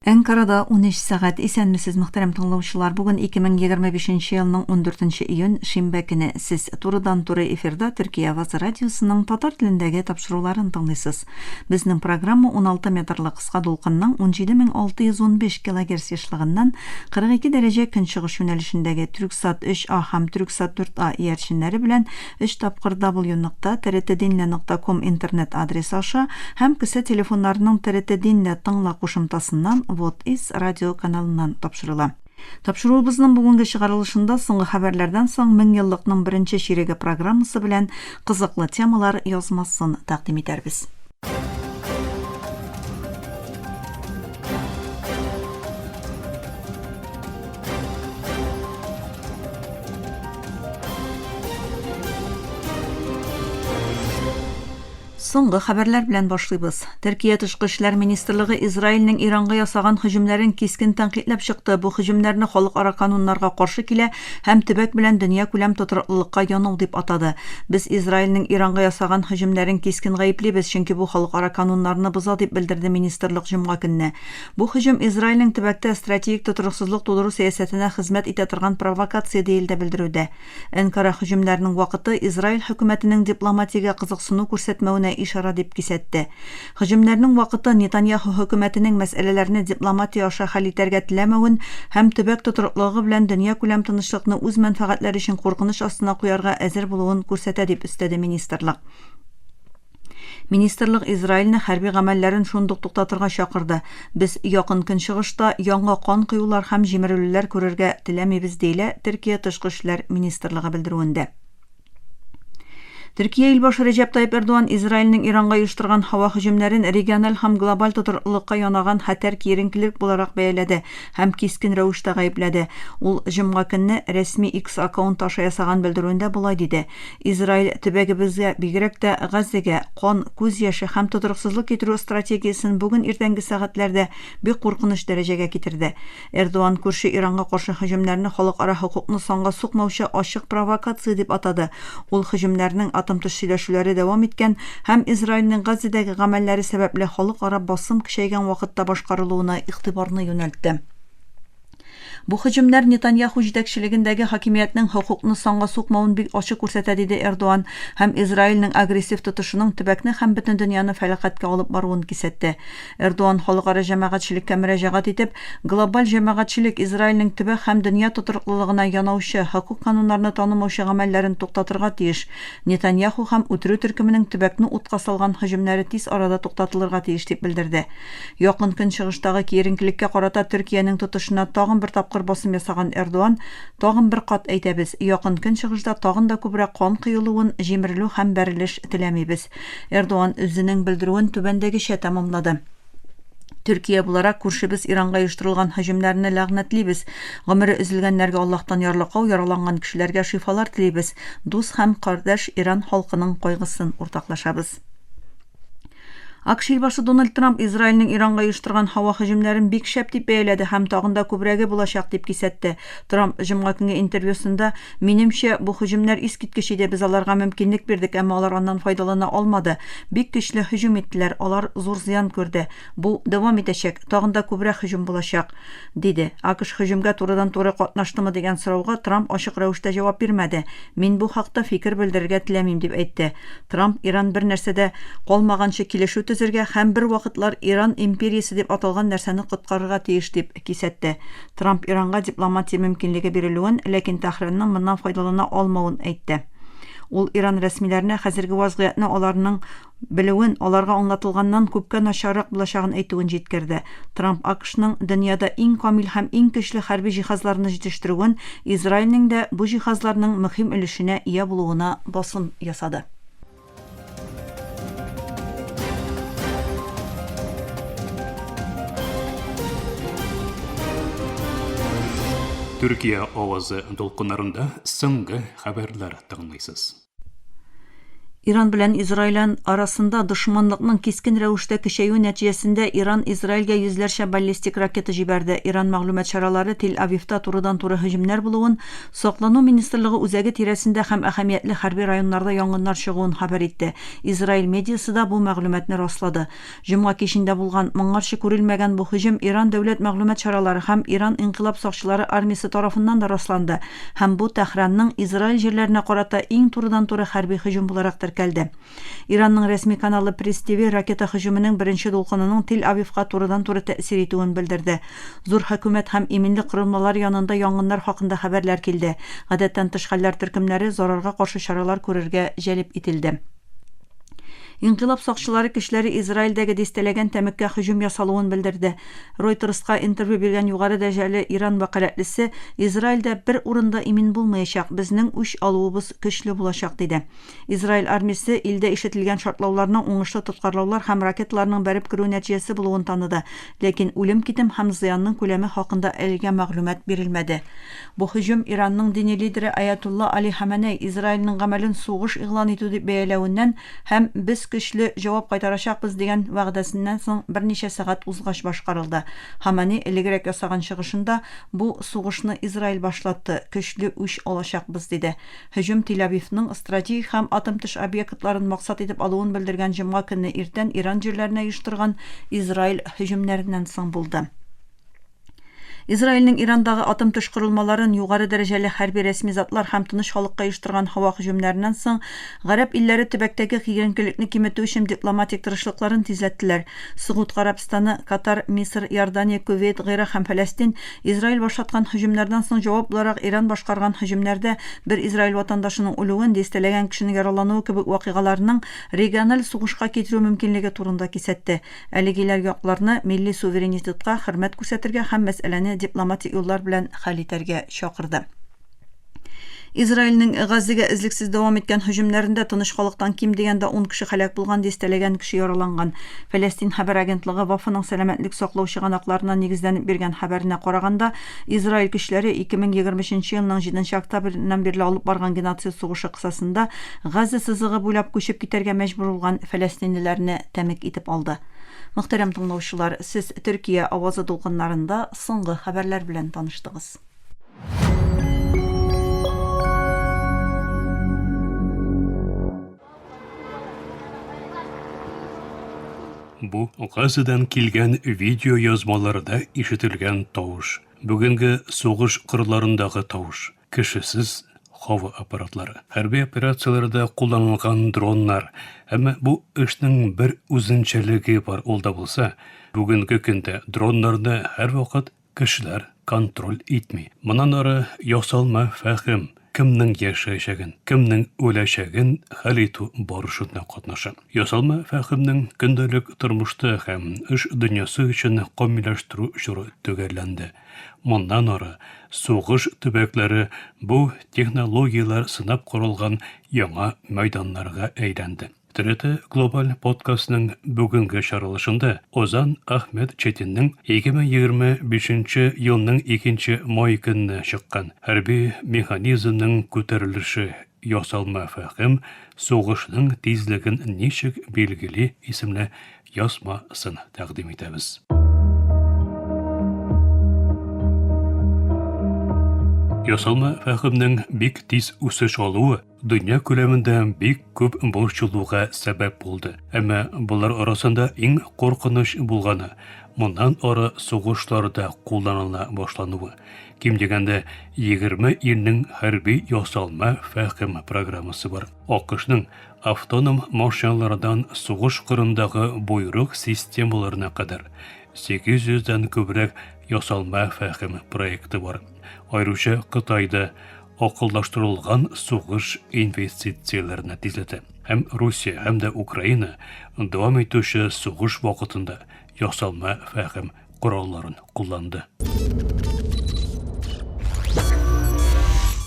Әнкарада 13 сәгать. Исәнмесез, мөхтәрәм тыңлаучылар. Бүген 2025 елның 14 июнь, шимбә көне. Сез турыдан-туры эфирда Төркия Авазы радиосының татар телендәге тапшыруларын тыңлыйсыз. Безнең программа 16 метрлы кыска дулкынның 17615 килогерц ешлыгыннан 42 дәрәҗә көнчыгыш юнәлешендәге Түрксат 3А һәм Түрксат 4А иярченнәре белән Өч тапкыр w нокта trtdinle нокта ком интернет адресы аша һәм кесә телефоннарының TRT Dinle тыңла кушымтасыннан Вот из радио каналыннан тапшырыла. Тапшыруыбызның бүгенге чыгарылышында соңгы хәбәрләрдән соң Меңьеллыкның беренче чиреге программасы белән кызыклы темалар язмасын тәкъдим итәрбез. Соңгы хәбәрләр белән башлыйбыз. Төркия тышкы эшләр министрлыгы Израильнең Иранга ясаган һөҗүмнәрен кискен тәнкыйтьләп чыкты. Бу һөҗүмнәрне халыкара кануннарга каршы килә һәм төбәк белән дөньякүләм тотрыклылыкка янау дип атады. Без Израильнең Иранга ясаган һөҗүмнәрен кискен гаеплибез, чөнки бу халыкара кануннарны боза, дип белдерде министрлык җомга көнне. Бу һөҗүм Израильнең төбәктә стратегик тотрыксызлык тудыру сәясәтенә хезмәт итә торган провокация, диелде белдерүдә. Әнкара һөҗүмнәрнең вакыты Израиль хөкүмәтенең дипломатиягә кызыксыну күрсәтмәвенә ишарә дип кисәтте. Һөҗүмнәрнең вакыты Нетаньяху хөкүмәтенең мәсьәләләрне дипломатия аша хәл итәргә теләмәвен һәм төбәк тотрыклылыгы белән дөньякүләм тынычлыкны үз мәнфәгатьләре өчен куркыныч астына куярга әзер булуын күрсәтә, дип өстәде министрлык. Министрлык Израильне хәрби гамәлләрен шундук туктатырга чакырды. Без Якын Көнчыгышта яңа кан коюлар һәм җимерелүләр күрергә теләмибез, диелә Төркия Тышкы эшләр министрлыгы белдерүендә. Төркия илбашы Рәҗәп Тайип Эрдоган Израильнең Иранга оештырган һава һөҗүмнәрен региональ һәм глобаль тотрыклылыкка янаган хәтәр киеренкелек буларак бәяләде һәм кискен рәвештә гаепләде. Ул җомга көнне рәсми X аккаунты аша ясаган белдерүендә болай диде, Израиль төбәгебезгә, бигрәк тә Газзәгә, кан, күз яше һәм тотрыксызлык китерү стратегиясен бүген иртәнге сәгатьләрдә бик куркыныч дәрәҗәгә китерде. Эрдоган күрше Иранга каршы һөҗүмнәрне халыкара хокукны санга сукмаучы ачык провокация дип атады. Ул һөҗүмнәрнең атом-төш сөйләшүләре дәвам иткән һәм Израильнең Газзәдәге гамәлләре сәбәпле халыкара басым көчәйгән вакытта башкарылуына игътибарны юнәлтте. Бу һөҗүмнәр Нетаньяху җитәкчелегендәге хакимиятнең хокукны санга сукмавын бик ачык күрсәтә, диде Эрдоган һәм Израильнең агрессив тотышының төбәкне һәм бөтен дөньяны фәләкатькә алып баруын кисәтте. Эрдоган халыкара җәмәгатьчелеккә мөрәҗәгать итеп, глобаль җәмәгатьчелек Израильнең төбәк һәм дөнья тотрыклылыгына янаучы, хокук кануннарны танымаучы гамәлләрен туктатырга тиеш. Нетаньяху һәм үтерү төркеменең төбәкне утка салган һөҗүмнәре тиз арада туктатылырга тиеш, дип белдерде. Якын Көнчыгыштагы киеренкелеккә карата Төркиянең тотышына тагын бер тапкыр басым ясаган Эрдоган, Тагын бер кат әйтәбез, Якын Көнчыгышда тагын да күбрәк кан коелуын, җимерелү һәм бәрелеш теләмибез. Эрдоган үзенең белдерүен түбәндәгечә тәмамлады. Төркия буларак күршебез Иранга оештырылган һөҗүмнәрне ләгънәтлибез. Гомере өзелгәннәргә Аллаһтан ярлыкау, яраланган кешеләргә шифалар телибез. Дус һәм кардәш Иран халкының кайгысын уртаклашабыз. АКШ илбашы Дональд Трамп Израильнең Иранга оештырган һава һөҗүмнәрен бик шәп дип бәяләде һәм тагын да күбрәге булачак дип кисәтте. Трамп җомга көнге интервьюсында, Минемчә, бу һөҗүмнәр искиткеч иде, без аларга мөмкинлек бирдек, әмма алар аннан файдалана алмады. Бик көчле һөҗүм иттеләр, алар зур зыян күрде. Бу дәвам итәчәк, тагын да күбрәк һөҗүм булачак, диде. АКШ һөҗүмгә турыдан-туры катнаштымы дигән сорауга Трамп ачык рәвештә җавап бирмәде. Мин бу хакта фикер белдерергә теләмим, дип әйтте. Трамп Иран бер нәрсә дә калмаганчы килешү төзергә һәм бер вакытлар Иран империясе дип аталган нәрсәне коткарырга тиеш, дип кисәтте. Трамп Иранга дипломатия мөмкинлеге бирелүен, ләкин Тәһранның моннан файдалана алмавын әйтте. Ул Иран рәсмиләренә хәзерге вазгыятьне аларның белүен, аларга аңлатылганнан күпкә начаррак булачагын әйтүен җиткерде. Трамп АКШның дөньяда иң камил һәм иң көчле хәрби җиһазларны җитештерүен, Израильнең дә бу җиһазларның мөһим өлешенә ия булуына басым ясады. Төркия авазы дулкыннарында соңгы хәбәрләр тыңлыйсыз. Иран белән Израиль арасында дошманлыкның кискен рәвештә көчәюе нәтиҗәсендә Иран Израильгә йөзләрчә баллистик ракета җибәрде. Иран мәгълүмат чаралары Тель-Авивта турыдан-туры һөҗүмнәр булуын, Саклану министрлыгы үзәге тирәсендә һәм әһәмиятле хәрби районнарда янгыннар чыгуын хәбәр итте. Израиль медиасы да бу мәгълүматны раслады. Җомга кичендә булган, моңарчы күрелмәгән бу һөҗүм Иран дәүләт мәгълүмат чаралары һәм Иран инкыйлаб сакчылары армиясе тарафыннан да расланды һәм бу Тәһранның Израиль җирләренә карата иң турыдан-туры хәрби һөҗүм буларак теркәлде. Иранның рәсми каналы Press TV ракета һөҗүменең беренче дулкынының Тель-Авивка турыдан-туры тәэсир итүен белдерде. Зур хөкүмәт һәм иминлек корылмалары янында янгыннар хакында хәбәрләр килде. Гадәттән тыш хәлләр төркемнәре зарарга каршы чаралар күрергә җәлеп ителде. Инкыйлаб сакчылары көчләре Израильдәге дистәләгән тәмеккә һөҗүм ясалуын белдерде. Reuters-ка интервью биргән югары дәрәҗәле Иран вәкаләтлесе, Израильдә бер урын да имин булмаячак, безнең үч алуыбыз көчле булачак, диде. Израиль армиясе илдә ишетелгән шартлауларның уңышлы тоткарлаулар һәм ракеталарның бәреп керүе нәтиҗәсе булуын таныды, ләкин үлем-китем һәм зыянның күләме хакында әлегә мәгълүмат бирелмәде. Бу һөҗүм Иранның дини лидеры Аятулла Али Хаменей Израильнең гамәлен сугыш игълан итү дип бәяләвеннән һәм без көчле җавап кайтарачакбыз дигән вәгъдәсеннән соң берничә сәгать узгач башкарылды. Хаменей элегрәк ясаган чыгышында, Бу сугышны Израиль башлатты, көчле үч алачакбыз, диде. Һөҗүм Тель-Авивның стратегик һәм атом-төш объектларын максат итеп алуын белдергән җомга көнне иртән Иран җирләренә оештырган Израиль һөҗүмнәреннән соң булды. Израильнең Ирандагы атом-төш корылмаларын югары дәрәҗәле хәрби рәсми затлар һәм тыныч халыкка оештырган һава һөҗүмнәреннән соң, гарәп илләре төбәктәге киеренкелекне киметү өчен дипломатик тырышлыкларын тизләттеләр. Согуд Гарәбстаны, Катар, Мисыр, Иордания, Кувейт, Гыйрак һәм Фәләстин Израиль башлаткан һөҗүмнәрдән соң җавап буларак Иран башкарган һөҗүмнәрдә бер Израиль ватандашының үлүен, дистәләгән кешенең яралануы кебек вакыйгаларның региональ сугышка китерү мөмкинлеге турында кисәтте. Әлеге илләр якларны милли суверенитетка хөрмәт күрсәтергә һәм мәсьәләне дипломатик юллар белән хәл итәргә чакырды. Израильнең Газзәгә өзлексез дәвам иткән һөҗүмнәрендә тыныч халыктан ким дигәндә ун кеше һәлак булган, дистәләгән кеше яраланган. Фәләстин хәбәр агентлыгы Вафаның сәламәтлек саклау чыганакларына нигезләнеп биргән хәбәренә караганда, Израиль көчләре 2023 елның җиденче октябреннән бирле алып барган геноцид сугышы кысасында Газа сызыгы буйлап күчеп китәргә мәҗбүр булган фәләстинлеләрне тәмек итеп алды. Мөхтәрәм тыңлаучылар, сез Төркия авазы дулкыннарында соңгы хәбәрләр белән таныштыгыз. Бу Газадан килгән видеоязмаларда ишетелгән тавыш. Бүгенге сугыш кырларындагы тавыш. Кешесез һава аппаратлары. Хәрби операцияләрдә кулланылган дроннар. Әмма бу эшнең бер үзенчәлеге бар, ул да булса, бүгенге көндә дроннарны һәрвакыт кешеләр контроль итми. Моннан ары ясалма фәһем кемнең яшәячәген, кемнең үләчәген хәл итү барышында катнаша. Ясалма фәһемнең көндәлек тормышта һәм эш дөньясы өчен камилләштерү чоры төгәлләнде. Моннан ары сугыш төбәкләре бу технологияләр сынап каралган яңа мәйданнарга әйләнде. TRT Global подкастының бүгенге чаралышында Озан Ахмед Четинның 2025 елның 2 май көнне чыккан Хәрби механизмның күтәрелеше ясалма фәһем сугышның тизлеген ничек билгели исемле язмасын тәкъдим итәбез. Ясалма фәһемнең бик тиз үсеш алуы дөнья күләмендә бик күп борчылуга сәбәп булды. Әмма болар арасында иң куркыныч булганы моннан ары сугышларда кулланыла башлануы. Ким дигәндә 20 илнең хәрби ясалма фәһем программасы бар. АКШның автоном машиналардан сугыш кырындагы боерык системаларына кадәр 800 дән күбрәк ясалма фәһем проекты бар. Аеруча Кытайда акыллаштырылган сугыш инвестицияләренә тизләтә. Һәм Русия, һәм дә Украина дәвам итүче сугыш вакытында ясалма фәһем коралларын кулланды.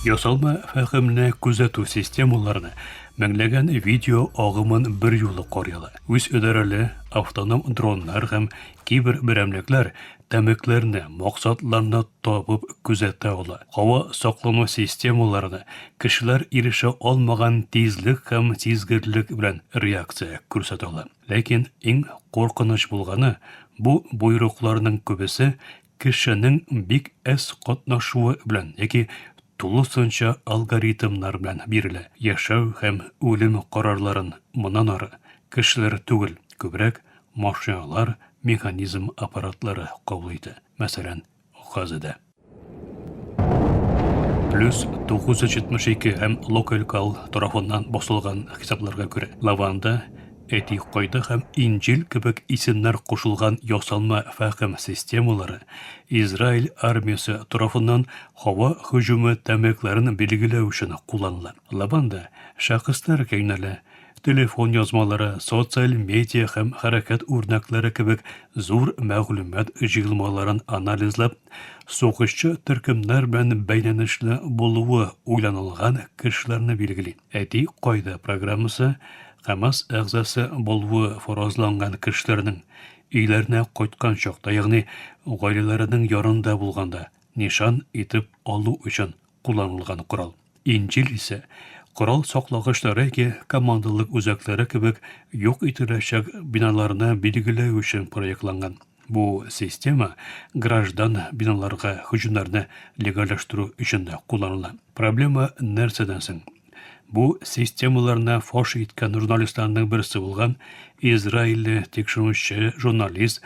Ясалма фәһемне күзәтү системаларына меңләгән видео агымын берьюлы карый ала. Үз идарәле автоном дроннар һәм кибер берәмлекләр тәмекләрне, максатларны табып күзәтә ала. Һава саклану системаларына кешеләр ирешә алмаган тизлек һәм сизгерлек белән реакция күрсәтә ала. Ләкин иң куркыныч булганы, бу боерыкларның күбесе кешенең бик әз катнашуы белән яки тулысынча алгоритмнар белән бирелә. Яшәү һәм үлем карарларын моннан ары кешеләр түгел, күбрәк машиналар, механизм аппаратлары кабул итә. Мәсәлән, Газада. Плюс 972 һәм Локалькал тарафыннан басылган хисапларга күрә, Лаванда, Әти кайда һәм Инҗил кебек исемнәр кушылган ясалма фәһем системалары Израиль армиясе тарафыннан һава һөҗүме тәмлекләрен билгеләү өчен кулланыла. Лаванда шәхесләргә юнәлә, телефон язмалары, социаль медиа һәм хәрәкәт үрнәкләре кебек зур мәгълүмат җыелмаларын анализлап, сугышчы төркемнәр белән бәйләнешле булуы уйланылган кешеләрне билгели. Әти кайда программасы ХАМАС әгъзасы булуы фаразланган кешеләрнең өйләренә кайткан чакта, ягъни гаиләләренең янында булганда, нишан итеп алу өчен кулланылган корал. Инҗил исә корал саклагычлары яки командалык үзәкләре кебек юк ителәчәк биналарны билгеләү өчен проектланган. Бу система граждан биналарга һөҗүмнәрне легальләштерү өчен дә кулланыла. Проблема нәрсәдән соң? Бу системаларны фаш иткән журналистларның берсе булган израильле тикшерүче журналист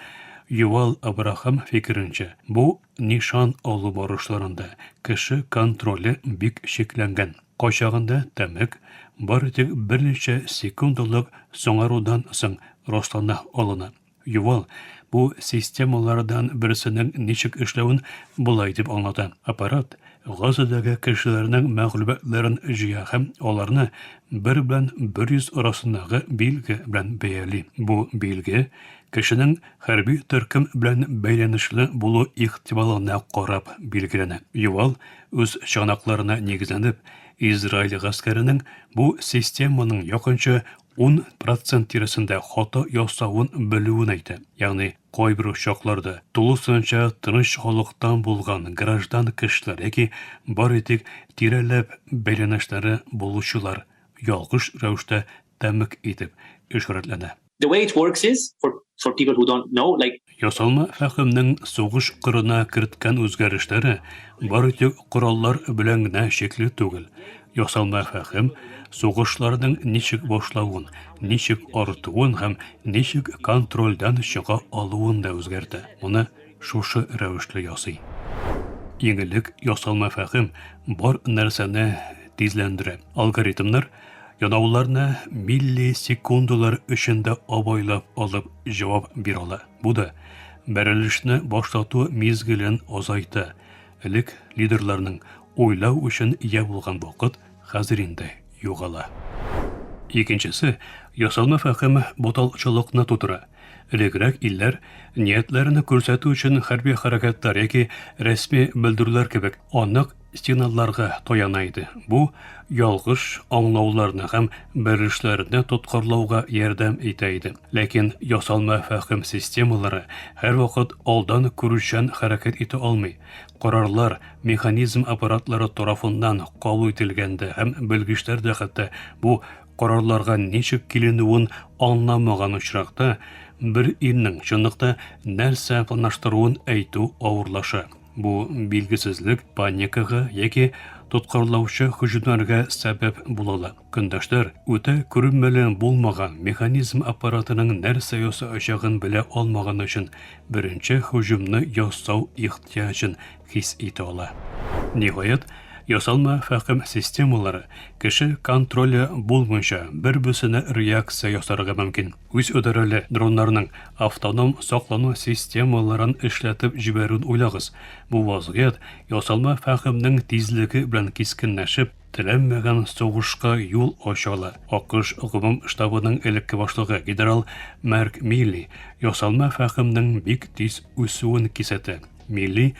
Ювал Абрахам фикеренчә, бу Нишан алу барышларында кеше контроле бик чикләнгән. Кайчагында тәмек бары тик берничә секундалык соңарудан соң раслана алына. Ювал бу системалардан берсенең ничек эшләвен болай дип аңлата, Аппарат Газадагы кешеләрнең мәгълүматларын җыя һәм аларны бер белән 100 арасындагы билге белән бәяли. Бу билге кешенең хәрби төркем белән бәйләнешле булу ихтималына карап билгеләнә. Ювал, үз чыганакларына нигезләнеп, Израиль гаскәренең бу системаның якынча 10 процент тирәсендә хата ясавын белүен әйтә. Ягъни, кайбер очракларда тулысынча тыныч халыктан булган граждан кешеләр яки бары тик тирәләп бәйләнешләре булучылар ялгыш рәвештә тәмуг итеп ишарәтләнә. The way it works is, for, for people who don't know, like... Ясалма фәһемнең сугыш кырына керткән үзгәрешләре бары тик кораллар белән генә чикле түгел. Ясалма фәһем сугышларның ничек башлавын, ничек артуын һәм ничек контрольдән чыга алуын да үзгәртә. Моны шушы рәвешле ясый. Иң элек ясалма фәһем бар нәрсәне тизләндерә. Алгоритмнар Янауларны миллисекундалар эчендә абайлап алып җавап бирә ала. Бу да бәрелешне башлату мизгелен азайта. Элек лидерларның уйлау өчен ия булган вакыт хәзер инде югала. Икенчесе, ясалма фәһем буталчылыкны тудыра. Элегрәк илләр ниятләрен күрсәтү өчен хәрби хәрәкәтләр яки рәсми белдерүләр кебек анык сигналларга таяна иде. Бу ялгыш аңлауларны һәм бәрелешләрне тоткарлауга ярдәм итә иде. Ләкин ясалма фәһем системалары һәрвакыт алдан күрүчән хәрәкәт итә алмый. Карарлар механизм аппаратлары тарафыннан кабул ителгәндә һәм белгечләр дә хәтта бу карарларга ничек киленүен аңламаган очракта, бер илнең чынлыкта нәрсә планлаштыруын әйтү авырлаша. Бу билгесезлек паникага яки тоткарлаучы һөҗүмнәргә сәбәп була ала. Көндәшләр үтә күренмәле булмаган механизм аппаратының нәрсә ясаячагын белә алмаган өчен беренче һөҗүмне ясау ихтыяҗын хис итә ала. Ниһаять, ясалма фәһем системалары кеше контроле булмыйча бер-берсенә реакция ясарга мөмкин. Үзидарәле дроннарның автоном саклану системаларын эшләтеп җибәрүен уйлагыз. Бу вазгыять ясалма фәһемнең тизлеге белән кискенләшеп, теләнмәгән сугышка юл ача ала. АКШ Гомум штабының элекке башлыгы генерал Марк Милли ясалма фәһемнең бик тиз үсүен кисәтә. Милли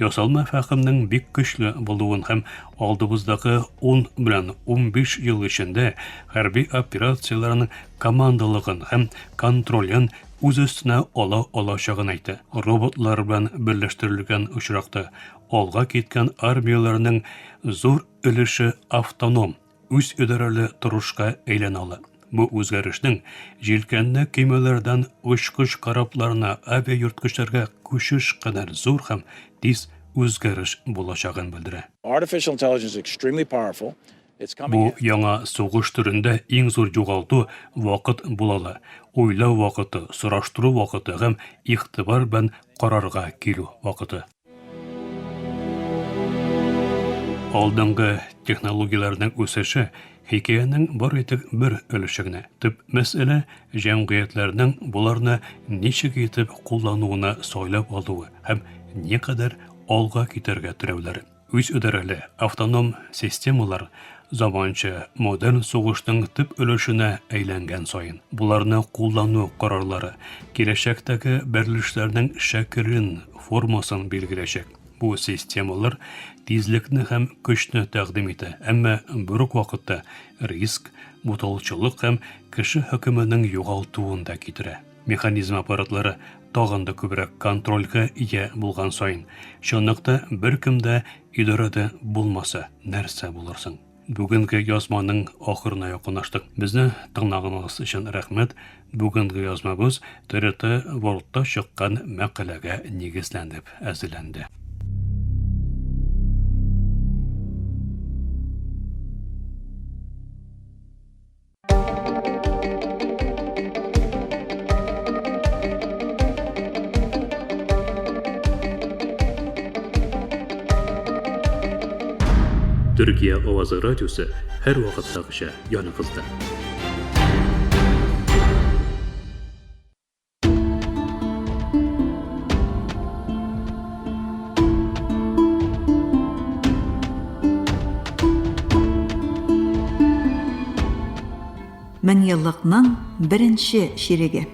ясалма фәһемнең бик көчле булуын һәм алдыбыздагы 10 белән 15 ел эчендә хәрби операцияләрнең командалыгын һәм контролен үз өстенә ала алачагын әйтә. Роботлар белән берләштерелгән очракта алга киткән армияләрнең зур өлеше автоном, үз идарәле торышка әйләнә ала. Бу үзгәрешнең җилкәнле көймәләрдән очкыч корабларына, авиайөрткечләргә күчеш кадәр зур һәм тиз үзгәреш булачагын белдерә. Artificial intelligence is extremely powerful. Бу яңа сугыш төрендә иң зур югалту вакыт була ала, уйлау вакыты, сораштыру вакыты һәм игътибар белән карарга килү вакыты. Алдынгы технологияләрнең үсеше хикәянең бары тик бер өлеше генә. Төп мәсьәлә җәмгыятьләрнең боларны ничек итеп куллануына сайлап алуы һәм никадәр алга китәргә теләүләре. Үзидарәле автоном системалар заманча модерн сугышның төп өлешенә әйләнгән саен, боларны куллану карарлары киләчәктәге бәрелешләрнең шәкелен, формасын билгеләячәк. Бу системалар тизлекне һәм көчне тәкъдим итә, әмма бер үк вакытта риск, буталчылык һәм кеше хөкеменең югалтуын да китерә. Механизм аппаратлары тагын да күбрәк контрольгә ия булган саен, чынлыкта беркем дә идарәдә булмаса, нәрсә булыр соң? Бүгенге язманың ахырына якынлаштык. Безне тыңлаганыгыз өчен рәхмәт. Бүгенге язмабыз ТРТ World-та чыккан мәкаләгә нигезләнеп әзерләнде. Төркия авазы радиосы һәрвакыттагыча яныгызда. Меңьеллыкның беренче чиреге.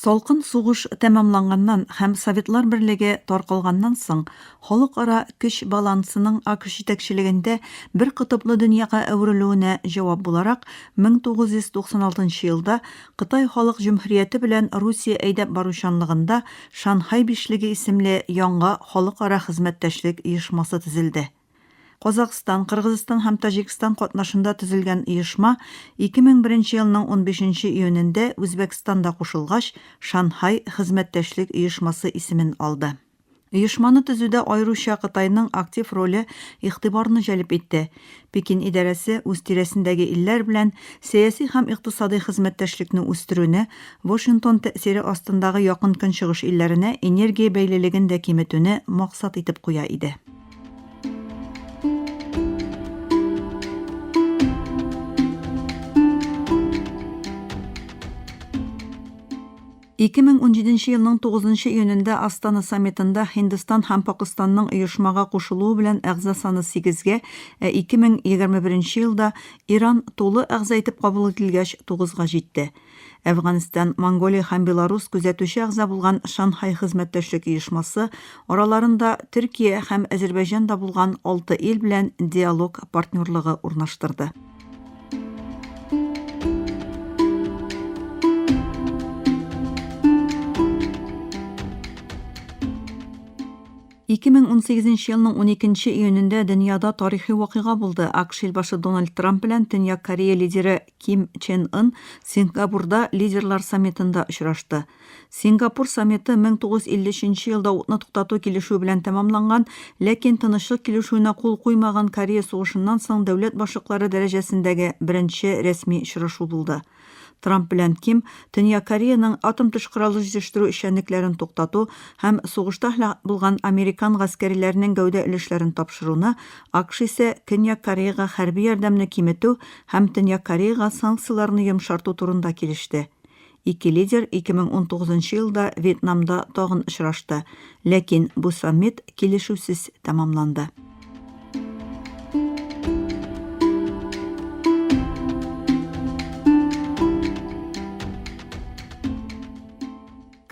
Салкын сугыш тәмамланганнан һәм Советлар Берлеге таркалганнан соң, халыкара көч балансының АКШ җитәкчелегендә бер котыплы дөньяга әверелүенә җавап буларак, 1996 елда Кытай Халык Җөмһүрияте белән Русия әйдәп баручанлыгында Шанхай бишлеге исемле яңа халыкара хезмәттәшлек оешмасы төзелде. Казакъстан, Кыргызстан һәм Таҗикстан катнашында төзелгән оешма 2001 елның унбишенче июнендә Үзбәкстан да кушылгач, Шанхай хезмәттәшлек оешмасы исемен алды. Оешманы төзүдә аеруча Кытайның актив роле игътибарны җәлеп итте. Пекин идарәсе үз тирәсендәге илләр белән сәяси һәм икътисадый хезмәттәшлекне үстерүне, Вашингтон тәэсире астындагы Якын Көнчыгыш илләренә энергия бәйлелеген дә киметүне максат итеп куя иде. 2017 елның 9 июнендә Астана саммитында Һиндстан һәм Пакыстанның оешмага кушылуы белән әгъза саны сигезгә, ә 2021 елда Иран тулы әгъза итеп кабул ителгәч, тугызга җитте. Әфганстан, Монголия һәм Беларус күзәтүче әгъза булган Шанхай хезмәттәшлек оешмасы, араларында Төркия һәм Әзербәйҗан да булган алты ил белән диалог партнерлыгы урнаштырды. 2018 елның 12 июнендә дөньяда тарихи вакыйга булды, АКШ илбашы Дональд Трамп белән Төньяк Корея лидеры Ким Чен Ын Сингапурда лидерлар саммитында очрашты. Сингапур саммиты 1953 елда утны туктату килешүе белән тәмамланган, ләкин тынычлык килешүенә кул куймаган Корея сугышыннан соң дәүләт башлыклары дәрәҗәсендәге беренче рәсми очрашу булды. Трамп белән Ким Төньяк Кореяның атом-төш коралы җитештерү эшчәнлекләрен туктату һәм сугышта һәлак булган американ гаскәриләренең гәүдә өлешләрен тапшыруны, АКШ исә Көньяк Кореяга хәрби ярдәмне киметү һәм Төньяк Кореяга санкцияләрне йомшарту турында килеште. Ике лидер 2019 елда Вьетнамда тагын очрашты, ләкин бу саммит килешүсез тәмамланды.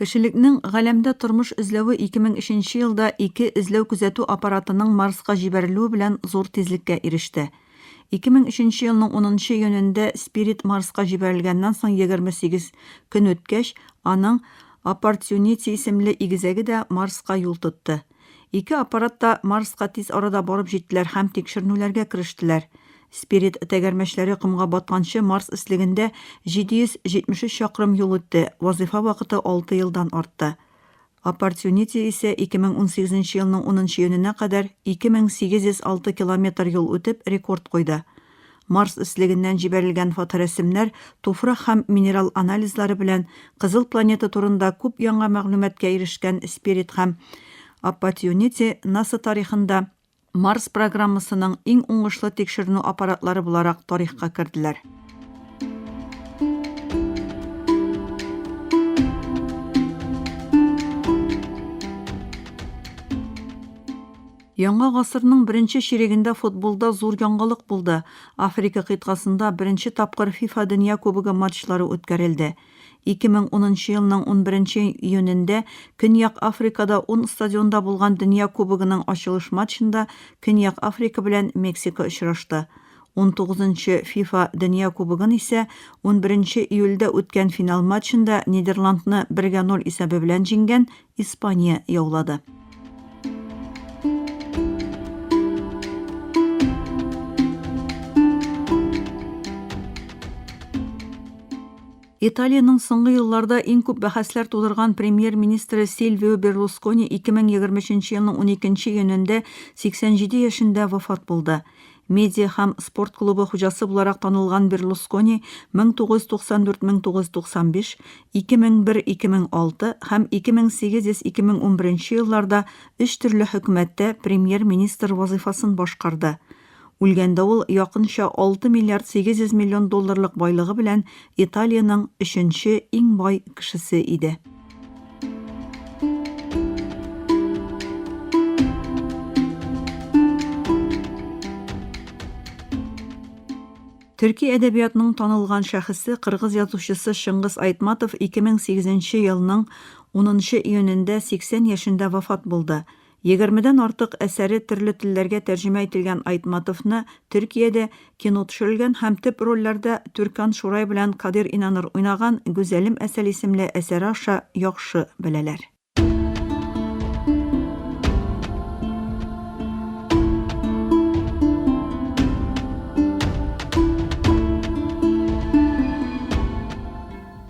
Кешелекнең галәмдә тормыш эзләве 2003 нче елда ике эзләү-күзәтү аппаратының Марска җибәрелүе белән зур тизлеккә иреште. 2003 нче елның унынчы июнендә Спирит Марска җибәрелгәннән соң 28 көн үткәч, аның Оппортюнити исемле игезәге дә Марска юл тотты. Ике аппарат та Марска тиз арада барып җиттеләр һәм тикшеренүләргә керештеләр. Спирит тәгәрмәчләре комга батканчы Марс өслегендә 773 чакрым юл үтте, вазыйфа вакыты алты елдан артты. Оппортюнити исә 2018 нче елның унынчы июненә кадәр 2806 километр юл үтеп, рекорд куйды. Марс өслегеннән җибәрелгән фоторәсемнәр туфрак һәм минерал анализлары белән Кызыл планета турында күп яңа мәгълүматка ирешкән Спирит һәм Оппотьюнити НАСА тарихында Марс программасының иң уңышлы тикшеренү аппаратлары буларак тарихка керделәр. Яңа гасырның беренче чирегендә футболда зур яңалык булды, Африка кыйтгасында беренче тапкыр ФИФА Дөнья кубогы матчлары үткәрелде. 2010 нчы елның унберенче июнендә Көньяк Африкада ун стадионда булган Дөнья кубогының ачылыш матчында Көньяк Африка белән Мексика очрашты. Унтугызынчы ФИФА Дөнья кубогын исә унберенче июльдә үткән финал матчында Нидерландны бергә ноль исәбе белән җиңгән Испания яулады. Италиянең соңгы елларда иң күп бәхәсләр тудырган премьер-министры Сильвио Берлускони 2023 елның 12 июнендә 87 яшендә вафат булды. Медиа һәм спорт клубы хуҗасы буларак танылган Берлускони 1994-1995, 2001-2006 һәм 2008-2011 елларда өч төрле хөкүмәттә премьер-министр вазыйфасын башкарды. Үлгәндә ул якынча 6 миллиард 800 миллион долларлык байлыгы белән Италиянең өченче иң бай кешесе иде. Төрки әдәбиятның танылган шәхесе, кыргыз язучысы Чыңгыз Айтматов 2008 елның 10 нчы июнендә 80 яшендә вафат булды. Егермедән артык әсәре төрле телләргә тәрҗемә ителгән Айтматовны Төркиядә кино төшерелгән һәм төп рольләрдә Түркан Шурай белән Кадир Инаныр уйнаган Гүзәлем Әсәл исемле әсәре аша яхшы беләләр.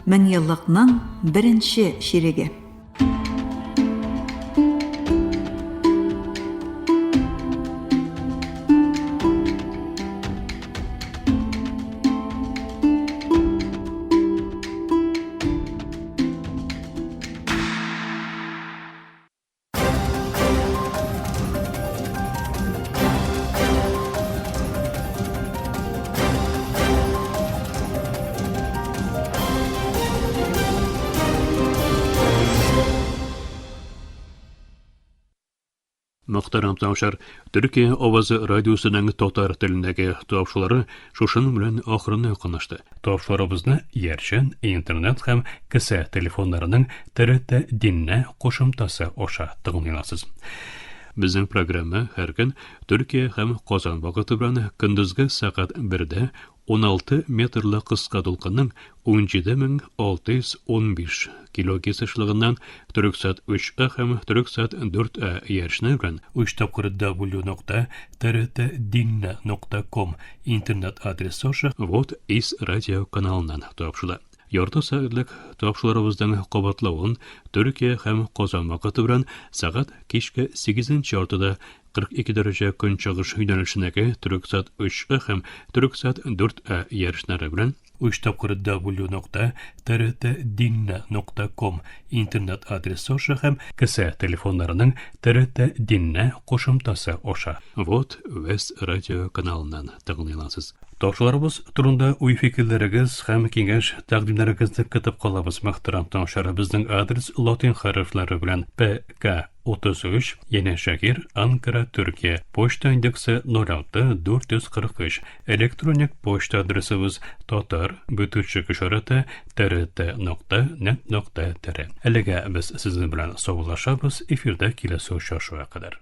Меңьеллыкның беренче чиреге. Мөхтәрәм тыңлаучылар, Төркия авазы радиосының татар телендәге тапшырулары шушының белән ахырына якынлашты. Тапшыруларыбызны иярчен интернет һәм кесә телефоннарының ТРТ Динне кушымтасы аша тыңлый аласыз. Безнең программа һәр көн Төркия һәм Казан вакыты белән көндезге сәгать 1дә 16 метрлы кыска дулкынның 17615 килогерц ешлыгыннан Төрексат 3А һәм Төрексат 4А иярчене белән 3 тапкыр w нокта trtdinne.com интернет адресы аша Вот из радио каналыннан тапшыла. Ярты сәгатьлек тапшыруларыбызның кабатлавын Төркия һәм Казан вакыты белән сәгать кичке 8 яртыда 42 дәрәҗә көнчыгыш юнәлешендәге Төрексат 3А һәм Төрексат 4А ярышлары белән 3 тапкыр w нокта trtdinne.com интернет адресы аша һәм кесә телефоннарының TRT Dinne кушымтасы аша Вот Вест радио каналыннан тыңлый аласыз. Тапшыруларыбыз турында уй-фикерләрегез һәм киңәш-тәкъдимнәрегезне көтеп калабыз, мөхтәрәм тыңлаучылар. Безнең адрес латин хәрефләре белән ПК 33, Янәшәһир, Анкара, Төркия. Почта индексы 06 443. Электроник почта адресыбыз татар бөтүчек ишарәте trt нокта нет нокта tr. Әлегә без сезнең белән саубуллашабыз, эфирдә киләсе очрашуга кадәр.